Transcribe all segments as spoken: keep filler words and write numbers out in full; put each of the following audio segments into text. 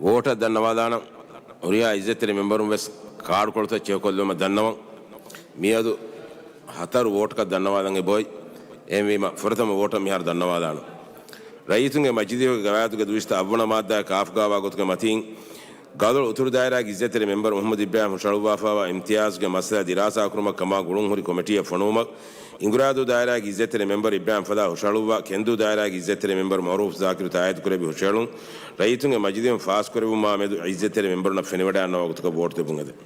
ވޯޓަށް ދަންނަވާލާނަން. ހުރިހާ އިއްޒަތްތެރި މެމްބަރުން ވެސް ކާޑުކޮޅުތައް ޗެކްކޮށްލުމަށް ދަންނަވަން. މިއަދު ހަތަރު ވޯޓަކަށް ދަންނަވާލަން އެބައޮތް. އެހެންވީމަ، ފުރަތަމަ ވޯޓަށް މިހާރު ދަންނަވާލާނަން. ރައްޔިތުންގެ މަޖިލީހުގެ ގަރާތުގެ ދުއިސައްތަ އަށްވަނަ މާއްދާއަށް ކާފް ގާވާ ގޮތުގެ މަތީން، ގަދޮޅު އުތުރު ދާއިރާގެ އިއްޒަތްތެރި މެމްބަރު މުޙައްމަދު އިބްރާހިމް ހުށަހަޅުއްވާފައިވާ އިމްތިޔާޒުގެ މައްސަލަ ދިރާސާކުރުމަށް ކަމާ ގުޅުންހުރި ކޮމިޓީއަށް ފޮނުވުމަށް، އިނގުރާދޫ ދާއިރާގެ އިއްޒަތްތެރި މެމްބަރު އިބްރާހިމް ފަލާ ހުށަހަޅުއްވާ، ކެންދޫ ދާއިރާގެ އިއްޒަތްތެރި މެމްބަރު މައުރޫފް ޒާކިރު ތާއީދުކުރެއްވި ހުށަހެޅުން، ރައްޔިތުންގެ މަޖިލީހުން ފާސްކުރެއްވުމާމެދު އިއްޒަތްތެރި މެމްބަރުންނަށް ފެނިވަޑައިގަންނަވާ ގޮތަކަށް ވޯޓް ދެއްވުން އެދެން.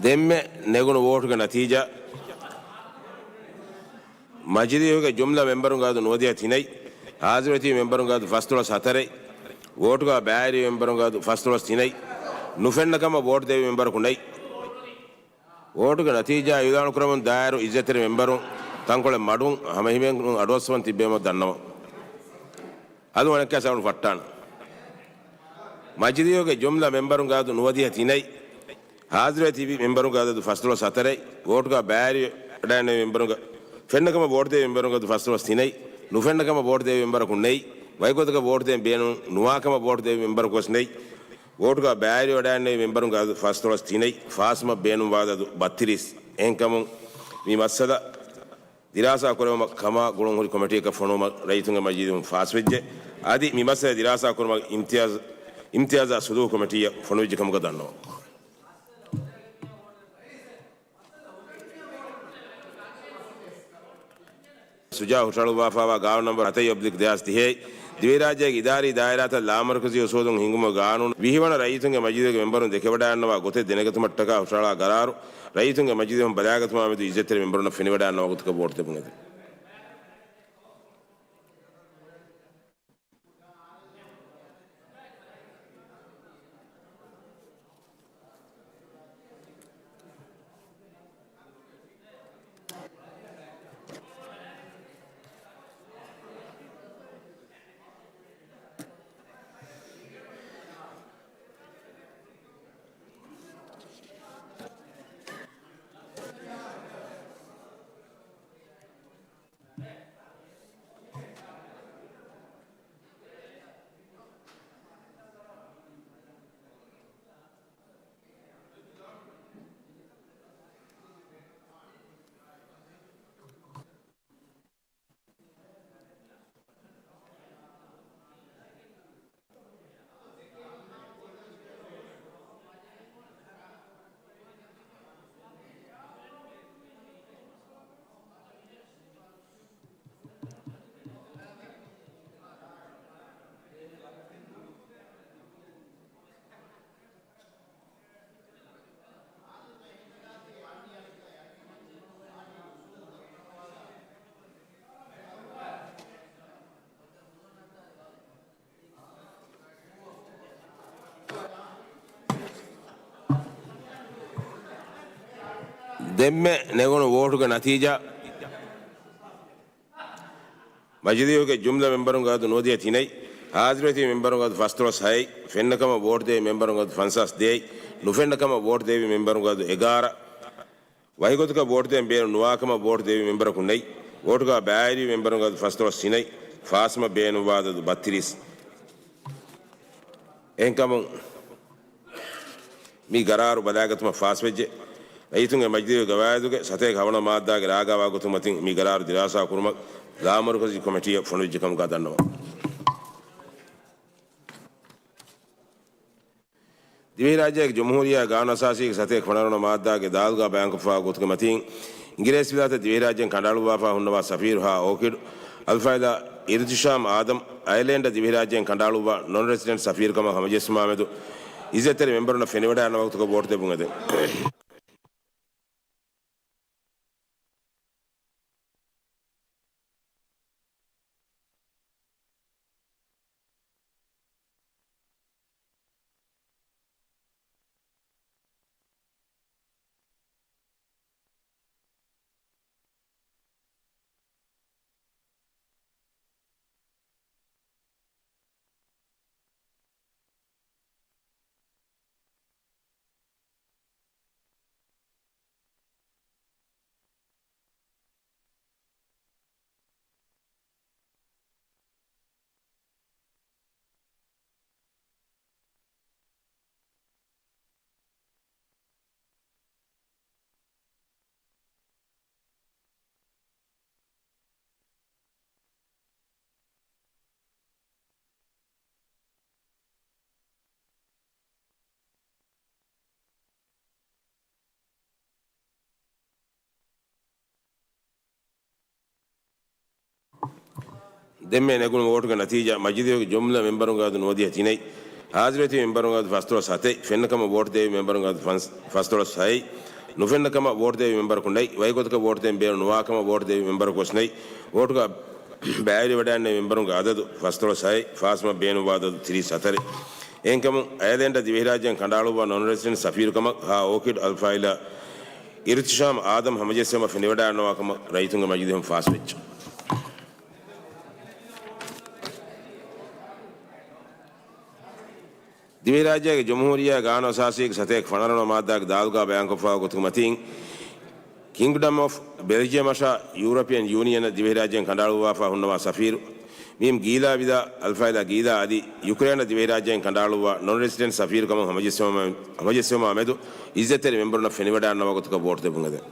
ދެންމެ ނެގުނު ވޯޓުގެ ނަތީޖާ، މަޖިލީހުގެ ޖުމްލަ މެމްބަރުންގެ އަދަދު ނުވަދިހަ ތިނައި، ހާޒިރުވެތިބި މެމްބަރުންގެ އަދަދު ފަސްދޮޅަސް ހަތަރެއް، ވޯޓުގަ ބައިވެރި މެމްބަރުންގެ އަދަދު ފަސްދޮޅަސް ތިނައި، ނުފެންނަ ކަމަށް ވޯޓް ދެއްވި މެމްބަރަކު ނެތް. ވޯޓުގެ ނަތީޖާ އިއުލާނުކުރަމުން ދާއިރު އިއްޒަތްތެރި މެމްބަރުން ތަންކޮޅެއް މަޑުން ހަމަހިމޭން އަޑުއައްސަވަން ތިއްބެވުމަށް ދަންނަވަން. އަދު އަނެއްކާ ސައުންޑް ފައްޓާނަން. މަޖިލީހުގެ ޖުމްލަ މެމްބަރުންގެ އަދަދު ނުވަދިހަ ތިނައި، ހާޒިރުވެ ތިބި މެމްބަރުންގެ އަދަދު ފަސްދޮޅަސް ހަތަރެއް، ވޯޓުގަ ބައިވެރިވެ ވަޑައިގެންނެވި މެމްބަރުންގެ، ފެންނަ ކަމަށް ވޯޓް ދެއްވި މެމްބަރުންގެ އަދަދު ފަސްދޮޅަސް ތިނައި، ނުފެންނަ ކަމަށް ވޯޓް ދެއްވި މެމްބަރަކު ނެތް. ވަކިގޮތަކަށް ވޯޓް ދޭން ބޭނުން ނުވާ ކަމަށް ވޯޓް ދެއްވި މެމްބަރަކު ވެސް ނެތް. ވޯޓުގަ ބައިވެރިވެ ވަޑައިގެންނެވި މެމްބަރުންގެ އަދަދު ފަސްދޮޅަސް ތިނައި، ފާސްވުމަށް ބޭނުންވާ އަދަދު ބައްތިރީސް. އެހެންކަމުން މި މައްސަލަ ދިރާސާ ކުރެވުމަށް ކަމާ ގުޅުންހުރި ކޮމިޓީއަކަށް ފޮނުވުމަށް ރައްޔިތުންގެ މަޖިލީހުން ފާސްވެއްޖެ. އަދި މި މައްސަލަ ދިރާސާ ކުރުމަށް އިމްތިޔާޒް، އިމްތިޔާޒާ ސުލޫހު ކޮމިޓީއަށް ފޮނުވިއްޖެ ކަމުގަ ދަންނަވަން. ޝުޖާ ހުށަހަޅުއްވާފައިވާ ގާނޫނު ނަމްބަރު ހަތައި އޮބްލިކް ދެހާސް ދިހައި، ދިވެހިރާއްޖޭގެ އިދާރީ ދާއިރާތައް ލާމަރުކަޒީ އުސޫލުން ހިންގުމުގެ ގާނޫނު ވިހި ވަނަ ރައްޔިތުންގެ މަޖިލީހުގެ މެމްބަރުން ދެކެވަޑައިގަންނަވާ ގޮތެއް ދެނެގަތުމަށްޓަކާ ހުށަހަޅާ ގަރާރު ރައްޔިތުންގެ މަޖިލީހުން ބަލާގަތުމާމެދު އިއްޒަތްތެރި މެމްބަރުންނަށް ފެނިވަޑައިގަންނަވާ ގޮތަކަށް ވޯޓް ދެއްވުން އެދެން. ދެންމެ ނެގުނު ވޯޓުގެ ނަތީޖާ، މަޖިލީހުގެ ޖުމްލަ މެމްބަރުންގެ އަދަދު ނުވަދިހަ ތިނައި، ހާޒިރުވެތި މެމްބަރުންގެ އަދަދު ފަސްދޮޅަސް ހައެއް، ފެންނަ ކަމަށް ވޯޓް ދެވި މެމްބަރުންގެ އަދަދު ފަންސާސް ދޭއް، ނުފެންނަ ކަމަށް ވޯޓް ދެވި މެމްބަރުންގެ އަދަދު އެގާރަ، ވަކިގޮތަކަށް ވޯޓް ދޭން ބޭނުން ނުވާ ކަމަށް ވޯޓް ދެވި މެމްބަރަކު ނެތް. ވޯޓުގަ ބައިވެރިވި މެމްބަރުންގެ އަދަދު ފަސްދޮޅަސް ތިނައި، ފާސްވުމަށް ބޭނުންވާ އަދަދު ބައްތިރީސް. އެހެންކަމުން މި ގަރާރު ބަލާގަތުމަށް ފާސްވެއްޖެ. ރައްޔިތުންގެ މަޖިލީހުގެ ގަވާއިދުގެ ސަތޭކަ ހަވަނަ މާއްދާގެ ރާގާވާ ގޮތުން މަތިން މި ގަރާރު ދިރާސާ ކުރުމަށް ލާމަރުކަޒީ ކޮމިޓީއަށް ފޮނުވިއްޖެ ކަމުގަ ދަންނަވަން. ދިވެހިރާއްޖޭގެ ޖުމްހޫރިއްޔާ ގާނޫނު އަސާސީގެ ސަތޭކަ ފަނަރަ ވަނަ މާއްދާގެ ދާލުގާ ބަޔާންކޮށްފާ ގޮތުގެ މަތީން، އިނގިރޭސިވިލާތަށް ދިވެހިރާއްޖޭން ކަނޑައަޅުއްވާފާ ހުންނަވާ ސަފީރު ހާ އޯކިޑް އަލްފާއިލާ އިރުތިޝާމް އާދަމް، އަޔަލޭންޑަށް ދިވެހިރާއްޖޭން ކަނޑައަޅުއްވާ ނޮން ރެސިޑެންޓް ސަފީރުކަމަށް ހަމަޖެއްސުމާމެދު އިއްޒަތްތެރި މެމްބަރުންނަށް ފެނިވަޑައިގަންނަ ވަގުތުގަ ވޯޓް ދެއްވުން އެދެން. ދެންމެ ނެގުނު ވޯޓުގެ ނަތީޖާ، މަޖިލީހުގެ ޖުމްލަ މެމްބަރުންގެ އަދަދު ނުވަދިހަ ތިނެއް، ހާޒިރުވެތި މެމްބަރުންގެ އަދަދު ފަސްދޮޅަސް ހަތެއް، ފެންނަ ކަމަށް ވޯޓް ދެއްވި މެމްބަރުންގެ އަދަދު ފަންސް، ފަސްދޮޅަސް ހައެއް، ނުފެންނަ ކަމަށް ވޯޓް ދެއްވި މެމްބަރަކު ނެތް، ވައިގޮތަކަށް ވޯޓް ދެއްވި މެމްބަރަކު ވެސް ނެތް، ވޯޓުގަ ބައިވެރިވެވަޑައިގަންނަވި މެމްބަރުންގެ އަދަދު ފަސްދޮޅަސް ހައެއް، ފާސްވުމަށް ބޭނުންވާ އަދަދު ތިރީސް ހަތަރެއް. އެހެންކަމުން، އަޔަލޭންޑަށް ދިވެހިރާއްޖޭން ކަނޑައަޅުއްވާ ނޮން ރެސިޑެންޓް ސަފީރުކަމަށް ހާ އޯކިޑް އަލްފާއިލާ އިރުތިޝާމް އާދަމް ހަމަޖެއްސެވުމަށް ފެނިވަޑައިގަންނަވާ ކަމަށް ރައްޔިތުންގެ މަޖިލީހުން ފާސްވެއްޖެ. ދިވެހިރާއްޖޭގެ ޖުމްހޫރިއްޔާ ގާނޫނު އަސާސީގެ ސަތޭކަ ފަނަރަ ވަނަ މާއްދާގެ ދާލުގާ ބަޔާންކޮށްފާ ގޮތުގެ މަތީން، ކިންގްޑަމް އޮފް ބެލްޖިއަމަށާ ޔޫރަޕިއަން ޔޫނިއަނަށް ދިވެހިރާއްޖޭން ކަނޑައަޅުއްވާފާ ހުންނަވާ ސަފީރު މީމް ގީލާ ވިދާ އަލްފާއިލާ ގީލާ އަދި ޔުކްރޭނަށް ދިވެހިރާއްޖޭން ކަނޑައަޅުއްވާ ނޮން ރެސިޑެންޓް ސަފީރުކަމަށް ހަމަޖެއްސެވުމާ، ހަމަޖެއްސެވުމާމެދު އިއްޒަތްތެރި މެމްބަރުންނަށް ފެނިވަޑައިގަންނަވާ ގޮތަކަށް ވޯޓް ދެއްވުން އެދެން.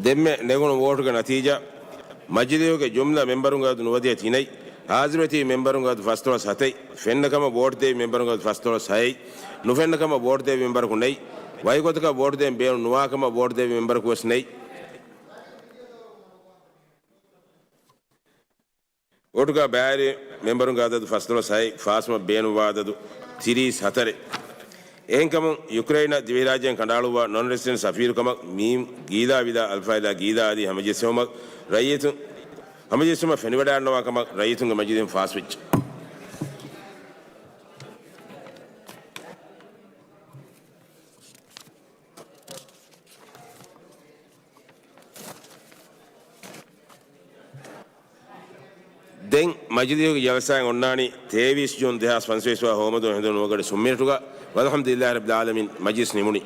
ދެންމެ ނެގުނު ވޯޓުގެ ނަތީޖާ، މަޖިލީހުގެ ޖުމްލަ މެމްބަރުންގެ އަދަދު ނުވަދިހަ ތިނެއް، ހާޒިރުވެތި މެމްބަރުންގެ އަދަދު ފަސްދޮޅަސް ހަތެއް، ފެންނަ ކަމަށް ވޯޓް ދެއްވި މެމްބަރުންގެ އަދަދު ފަސްދޮޅަސް ހައެއް، ނުފެންނަ ކަމަށް ވޯޓް ދެއްވި މެމްބަރަކު ނެތް، ވައިގޮތަކަށް ވޯޓް ދޭން ބޭނުން ނުވާ ކަމަށް ވޯޓް ދެއްވި މެމްބަރަކު ވެސް ނެތް. ވޯޓުގަ ބައިވެރި މެމްބަރުންގެ އަދަދު ފަސްދޮޅަސް ހައެއް، ފާސްވުމަށް ބޭނުންވާ އަދަދު ތިރީސް ހަތަރެއް. އެހެންކަމުން، ޔުކްރެއިނަށް ދިވެހިރާއްޖޭން ކަނޑައަޅުއްވާ ނޮން ރެސިޑެންޓް ސަފީރުކަމަށް މީމް ގީލާ ވިދާ އަލްފާއިލާ ގީލާ އަދި ހަމަޖެއްސެވުމަށް ރައްޔިތުން، ހަމަޖެއްސުމަށް ފެނިވަޑައިގަންނަވާ ކަމަށް ރައްޔިތުންގެ މަޖިލީހުން ފާސްވެއްޖެ. ދެން މަޖިލީހުގެ ޖަލްސާއެއް އޮންނާނީ ތޭވީސް ޖޫން ދެހާސް ފަންސަވީސް ވާ ހޯމަދުވަހު ހެނދުނު ނުވަ ގަޑި ސުންމިނެޓުގަ. ވަލްޙަމްދުލިއްލާހި ރައްބިލް ޢާލަމީން، މަޖިލިސް ނިމުނީ.